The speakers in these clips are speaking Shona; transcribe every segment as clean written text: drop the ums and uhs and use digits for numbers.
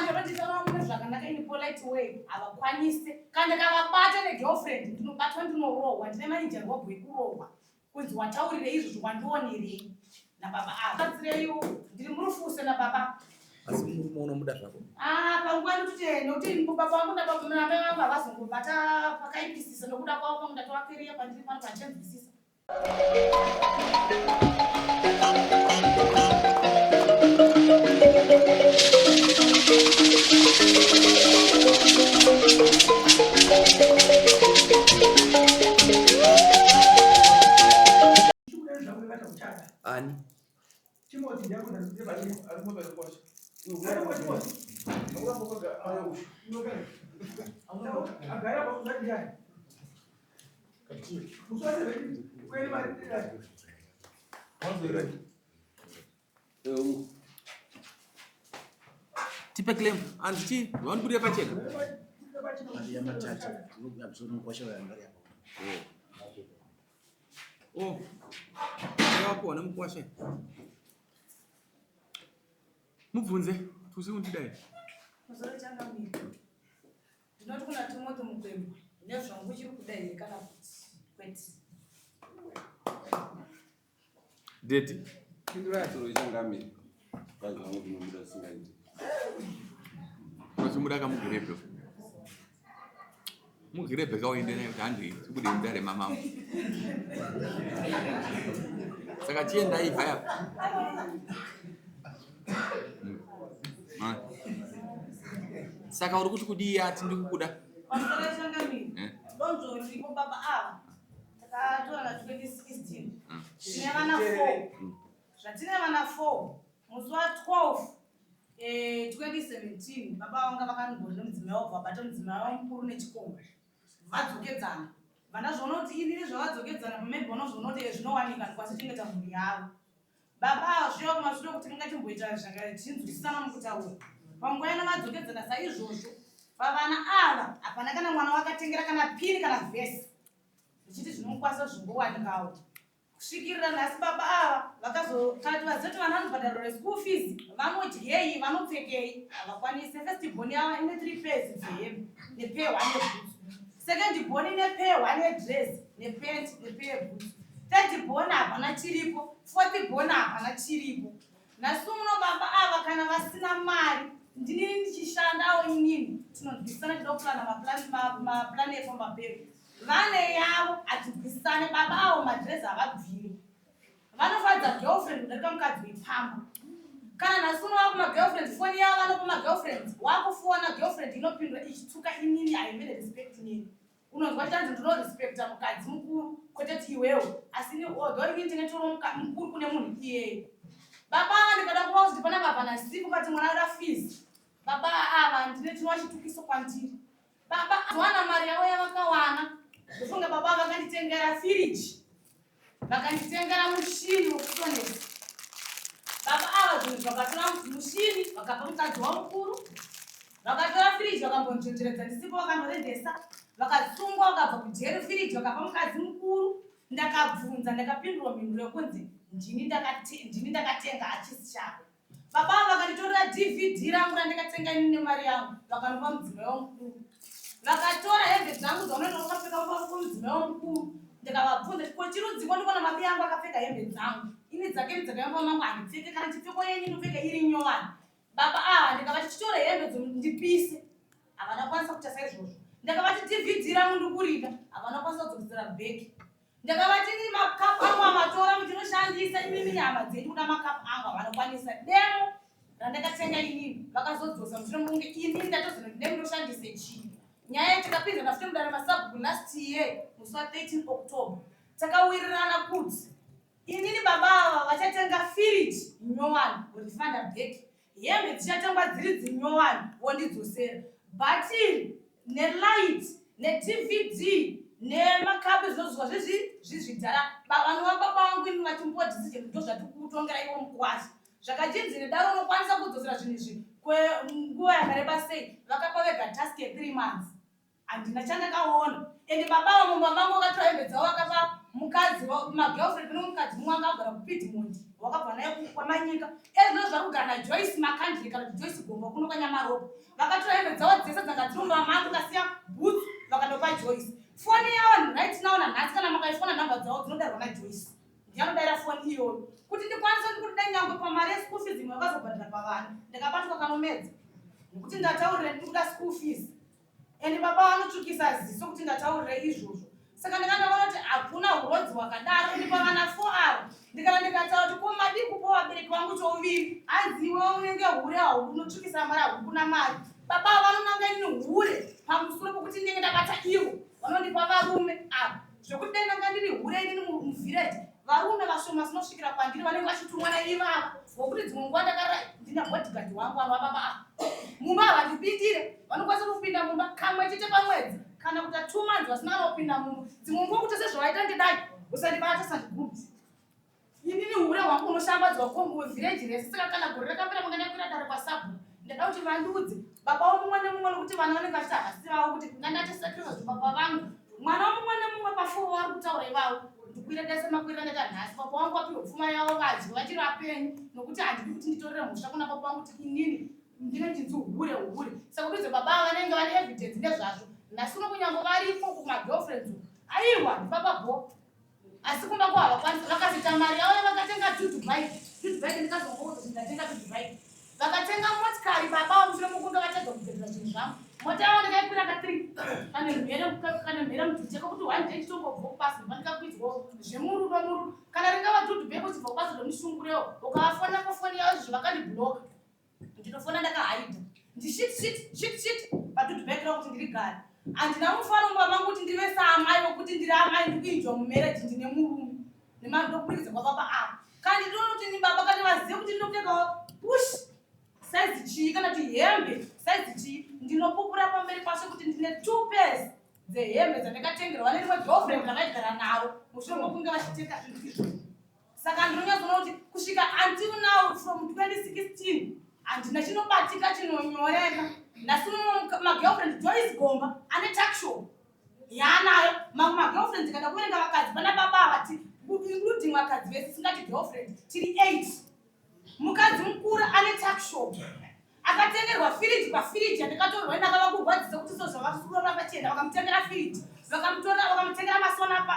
ndinotitaura mune zvakanaka in polite way, havakwanise. Kana ndikavabata negirlfriend, ndinobatwa, ndinorohwa, ndine manager robho yekurohwa kunzi wataurirei izvozvo, wandionerei nababa ava. Batsireiwo, ndiri murufuse nababa. Asi murume unomuda zvako? Ah, panguva nekuti nekuti baba vangu namai vangu havazongobata pakaipisisa nokuda kwavo, pangu ndatovakereya pandiri pano pandichanzwisisa. Ani? Tipe claim. Hanzi chii? Vanobudira pachena. Oh. Wakuona mukwasha. Mubvunze, tusi undidai. Muzoro changamire. Ndinoti kuna Timothy Mukwembo, nezvangu chiri kuda here kana kuti kwete? Daddy. Pindurai tsoro changamire. Mukadzi wangu ndinomuda singaiti. Unochimuda kamugirebhe. Mugirebhe kauende naye kuti handei tibude mudare mamambo. Saka chiendai ibva apa. Saka uri kuti kudii ati ndikukuda? Pamusoro changamire. Eh? Donzvo riripo baba ava. Takatora na 2016. Tine vana 4. Zvatine vana 4. Musi wa 12 2017 baba vanga vakangori nemudzimai wavo, vabata mudzimai wavo mukuru nechikomba, vadzokedzana. Vandazviona kuti inini zvavadzokedzana, maybe vanozviona kuti zvinowanika, ndikwanisa kuchengeta mhuri yavo. Baba ava zviya kumashure kuti tingachimboita zvakachinzwisisana mukutaura panguva ino, vadzokedzana saizvozvo. Pavana ava hapana kana mwana wakatengera kana pini kana vhesi, ndichiti zvinokwanisa zvimbowanikawo. Kusvikirira nhasi baba ava vakazokati vaziva kuti vana vanobhadharwa school fees, vanodyei, vanopfekei, havakwanisi. First born yava ine three pairs dzehembe nepair one yebhutsu. Second born ine pair one yedress nepant nepair yebhutsu. Third born hapana chiripo. Fourth born hapana chiripo. Nhasi muno baba ava kana vasina mari, ndinini ndichishandawo inini, tinonzwisisana, tinoda kuplana maplani epamba pedu. Vane yavo, hatinzwisisane. Baba avo madhirezi havabviri, vanofadza girlfriend kudarika mukadzi wepamba. Kana nhasi uno vakumagirlfriend, foni yavo vanopa magirlfriends, wakufona girlfriend inopindura ichituka inini, haimene respect nini. Unonzwa chanzi ndinorespecta mukadzi mukuru kwete ti iwewo, asi ni although inini ndine toro mukuru kune munhu iyeye. Baba ava ndikada kuva kuti pana baba nasipo kati mwana ada fees, baba ava ndine chinova chitukiso kwandiri. Baba wana mari yavo yavakawana, ndofunga baba vakanditengera firiji, vakanditengera mushini wekusonesa. Baba ava zvinhu zvakatora mushini vakapa mukadzi wamukuru, vakatora firiji vakambonzvenzveredza ndisipo, vakandorendesa, vakasungwa vakabva kujeri, firiji vakapa mukadzi mukuru. Ndakabvunza, ndakapindurwa mhinduro yekunzi ndini ndakatenga, hachisi chako. Baba ava vakanditorera DVD rangu randakatenga ini nemari yangu, vakanopa mudzimai wamukuru. Vakatora hembe dzangu dzaunoita wakapfeka mudzimai wamukuru. Ndikavabvunza ko chirudziko ndikuona mabi angu akapfeka hembe dzangu, ini dzake dzakayamba mangu handipfeke, kana chipfeko yenyu ndopfeka iri nyowani. Baba ava ndikavati chitore hembe ndipise, havana kukwanisa kuita saizvozvo. Ndakavati DVD rangu ndikurida, havana kukwanisa kudzokesera bheki. Ndakavati makapu angu amatora muchinoshandisa imimi nyama dzenyu kuda makapu angu, havanokwanisa. Demo randakatenga inini vakazodzosa mushure mekunge inini ndatozonoti demo ndoshandise chii. Nyaya takapinza nafuti mudare masabhuku last year musi wa13 October, takawirirana kuti inini baba ava vachatenga firiji nyowani vorifanda bheki, hembe dzichatengwa dziri dzinyowani vondidzosera, bhatiri nelight neDVD nemakapu zvinozwa zvezvi zvizvidhara. Vanova baba vangu ini vachimboa decision, ndo zvatikutongera iwo mukwasha. Zvakachinzi nedaro unokwanisa kudzosera zvinhu izvi kwenguva yakareba sei? Vakapa vega task ye3 months, handina chandakaona. Ende baba vamumba mangu vakatora hembe dzavo vakapa mukadzi magirlfriend. Kune mukadzi mumwe anga agara kuPiedmont. Wakabva naye kwaManyika. Ezvino zvari kugara naJoyce Makandire kana kuti Joyce Gomba kuno kwaNyamaropa. Vakatora hembe dzavo dzese dzanga dziri mumba mangu kasiya bhutsu vakandopa Joyce. Foni yavo right now nanhasi kana makaifona nhamba dzavo dzinodarwa naJoyce. Ndianodaira foni iyoyo. Kuti ndikwanise ndikuti dai nyangwe pamari yeschool fees imwe vakazobhadhara pavana. Ndakabatwa kanomedza. Nekuti ndataurire ndikuda school fees. And baba vanotsvukisa ziso kuti ndataurire izvozvo. Saka ndanga ndaona kuti hakuna hurodzi hwakadaro ndipa vana 4 avo. Ndikana ndikataura kuti ko madii kupa vabereki vangu chouviri. Hanzi iwe unenge hure unotsvukisa mari hakuna mari. Baba avo vanonanga ini hure pamusoro pokuti ndinenge ndabata ivo. Vanondipa varume ava. Zvekuti dai ndanga ndiri hure inini muvillage varume vashoma sinosvikira kwandiri vanenge vachitumwa naivava vokuti dzimwe nguva ndakarara ndina bodyguard wangu anova baba ava mumba havandipindire vanokwanisa kupinda mumba kamwe chete pamwedzi kana kuita 2 months vasina kana kupinda mumba dzimwe nguva kuti sezvavaita ndidai usandibata sandigumbi Inini hure hwangu unoshambadzwa village rese saka kana gore rakapera manga ndakwira dare kwasabhuku ndada kuti vandiudze baba womumwe nemumwe nokuti vana vanenge vachiti havasi vavo kuti ndandati sacrifice kuti baba vangu mwana womumwe nemumwe pafuwo vari kutaura ivavo ndikwire dese makwirira ndaita nhasi baba vangu vapiwe pfuma yavo vadye vachiri vapenyu nokuti handidi kuti nditorere mhosva kuna baba vangu kuti inini ndine ndinzi hure hure saka kududze baba ava vanenge vane evidence nezvazvo nhasi uno kunyange variko kumagirlfriends aiwa ndibaba bho Asi kumba kwavo havakwanisi vakasita mari yavo yavakatenga dudu bike dudu bike ndikazongoudza kuti ndatenga dudu bike vakatenga motikari baba vavo mushure mokunge vatadza kugadzira zvinhu zvavo mota yavo ndakaikwira ka 3 kane mhere kane mhere mudhucheka kuti one day chitongobva kubasa ndobva ndikakwidzwawo zvemurudo murudo kana ringava dudu bike uchibva kubasa ndomishungurewo ukavafonera pafoni yavo izvo vakandibloka ndinofona ndakahaidha ndishit shit shit shit padudu bag rangu kuti ndirigare handina mufaro mumba mangu kuti ndive saamai vokuti ndiri amai ndikuinjwa mumarriage ndine murume nemandokuburikidza kwababa ava kandi ndinoona kuti ni baba kandi vazive kuti ndinopfekawo push saizi chii kana kuti hembe saizi chii ndinopupura pamberi pashe kuti ndine two pairs dzehembe dzandakatengerwa nerimwe girlfriend ravaigara naro mushure mokunge vachitenga zvinhu izvozvo Saka ndinonyatsoona kuti kusvika until now from 2016 handina chinobatika chinonyoreka. Nhasi mumwe magirlfriend Joyce Gomba ane tuckshop yaanayo. Mamwe magirlfriend tikada kuverenga vakadzi pana baba ava including vakadzi vese singati girlfriend tiri 8. Mukadzi mukuru ane tuckshop akatengerwa firiji pafiriji yandakatorerwa ini akava kurwadzisa kuti so zvavasurora pachena vakamutengera firiji vakamutorera vakamutengera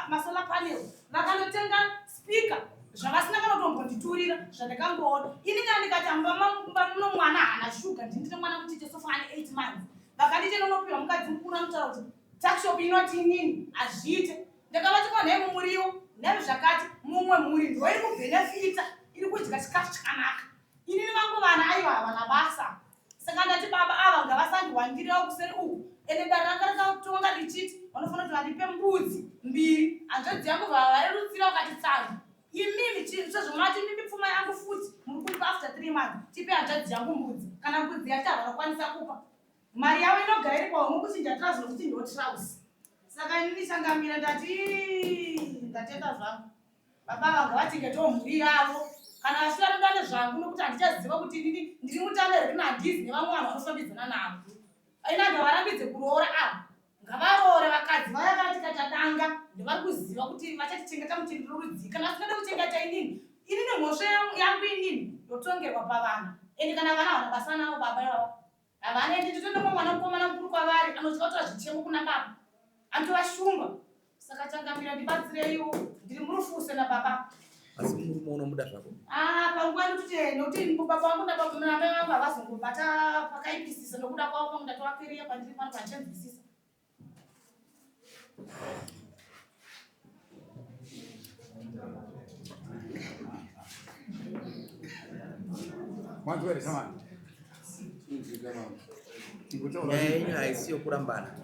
masolar panel vakanotenga speaker zvavasina kana kutombonditurira zvandakangoona ini kana ndikati mumba muno mwana haana shuga ndini ndine mwana mucheche sofa ane 8 months vakanditi nonopiwa mukadzi mukuru anotaura kuti tuckshop inoti inini hazviite ndakavati ko nhai mumuriwo nhai zvakati mumwe mhuri ndoiri kubhenefita iri kudya chikafu chakanaka Inini vangu vana aiwa havana basa. Saka ndati baba ava ngavasandiwandirawo kuseri uku. Ende dare ranga rakatonga richiti vanofanira kuti vandipe mbudzi mbiri. Hanzvadzi yangu vava varerutsira vakati tsano. Imimi sezvo mati imimi pfuma yangu futi muri kundipa after 3 months tipe hanzvadzi yangu mbudzi. Kana mbudzi yacho havanokwanisa kupa. Mari yavo inogara iri pahomwe kuchinja trouse nokuti ndiwo trouse. Saka inini changamira ndati ndatenda zvangu. Baba ava ngavachengetewo mhuri yavo kana vachida vanoda nezvangu nokuti handichaziva kuti inini ndiri mutano here kana handizi nevamwe vanhu vanofambidzana navo. Aina ngavarambidze kuroora ava. Ngavaroore vakadzi vaya vaya tikaita danga ndovari kuziva kuti vachatichengeta muchengetero rudzii kana vasingade kuchengeta inini. Inini mhosva yangu inini yotongerwa pavana ende kana vana havana basa navo baba ivavo. Havana ende nditonomwe mwana mukomana mukuru kwavari anotya kutora zvichemo kuna baba. Anotova shumba. Saka changamira ndibatsireiwo ndiri murufuse nababa. Asi murume unomuda zvako? Ah, panguva ndikuti nokuti baba vangu nababa namai vangu havazongobata pakaipisisa nokuda kwavo pangu ndatovakwiriya pandiri pano pandichanzwisisa. Nyaya yenyu haisi yokurambana.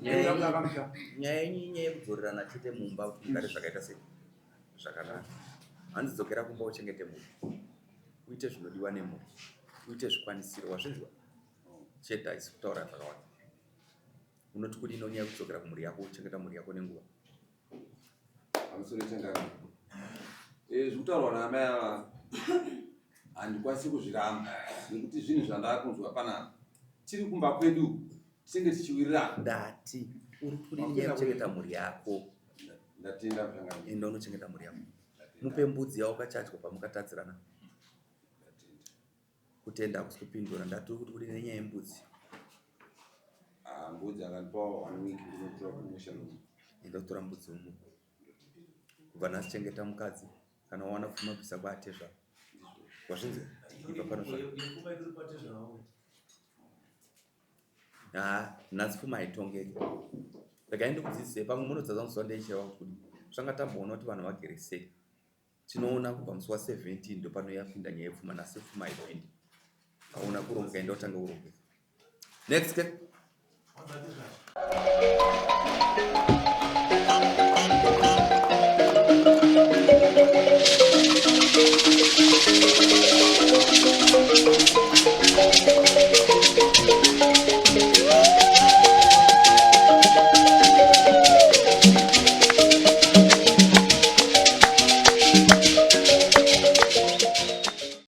Nyaya yenyu inyaya yekudzorerana chete mumba kuti mugare zvakaita sei zvakanaka. Hanzi dzokera kumba uchengete mhuri, uite zvinodiwa nemhuri, uite zvikwanisiro. Wazvinzwa? Chete haisi kutaura zvakawanda. Unoti kudii nonyaya yekudzokera kumhuri yako uchengeta mhuri yako nenguva? Pamusoro changamire. Eh, zvekutaurwa naamai ava handikwanisi kuzviramba nekuti zvinhu zvandakunzwa panapa. Tiri kumba kwedu tinenge tichiwirirana. Ndati uri kudii nyaya yekuchengeta mhuri yako? Ndatenda changamire. Enda unochengeta mhuri yako. Mupe mbudzi yawakachajwa pamukatadzirana. Kutenda hakusi kupindura ndati kuti kudi nenyaya yembudzi. Ah, mbudzi akandipa one week ndinotora kumusha. Enda kutora mbudzi umupe. Kubva nhasi chengeta mukadzi kana wawana pfuma bvisa kwaatezvara. Wazvinzwa? Ibva pano zva. Haa, nhasi pfuma haitongeki. Regai ndikudzidzisei pamwe munodzidza muzuva ndeichireva kuti kudii. Zvanga tamboona kuti vanhu vagere sei. Tinoona kubva musi wa 17 ndopanoyapinda nyaya yepfuma nhasi pfuma haipindi. Kaona kuronga enda utange kurongeka. Next.